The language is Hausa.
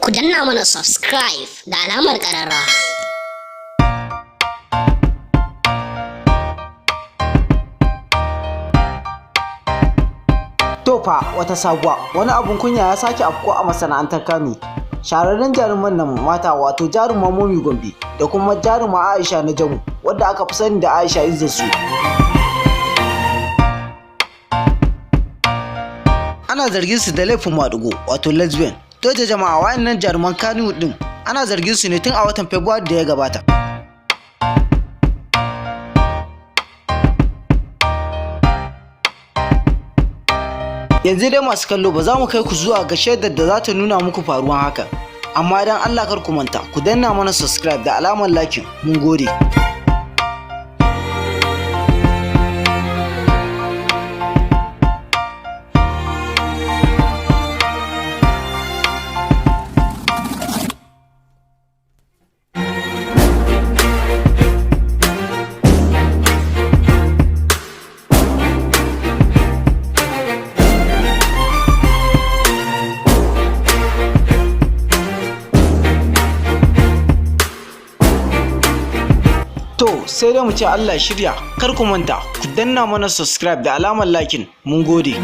Ku danna mana subscribe da alamar ƙararrawa. To fa, wata sabuwa, wani abun kunya ya sake afko a masana'antar Kano. Shahararren jaruman nan mata, wato jaruma Momi Gombe da kuma jaruma Aisha na Jamu, wadda aka fi sani da Aisha Izzasu. Ana zargin su da laifin maɗigo, wato lesbian. To ta jama'a, wayannan jaruman Kano din ana zargin su ne tun a watan Fabrairu da ya gabata. Yanzu dai, masu kallo, ba za mu kai ku zuwa ga shaidar da za ta nuna muku faruwan hakan, amma dan Allah kar ku manta ku danna mana subscribe da alamar like. Mun gode. To sai dai mu ce Allah shirya. Kar ku manta ku danna mana subscribe da alamar like. Mun gode.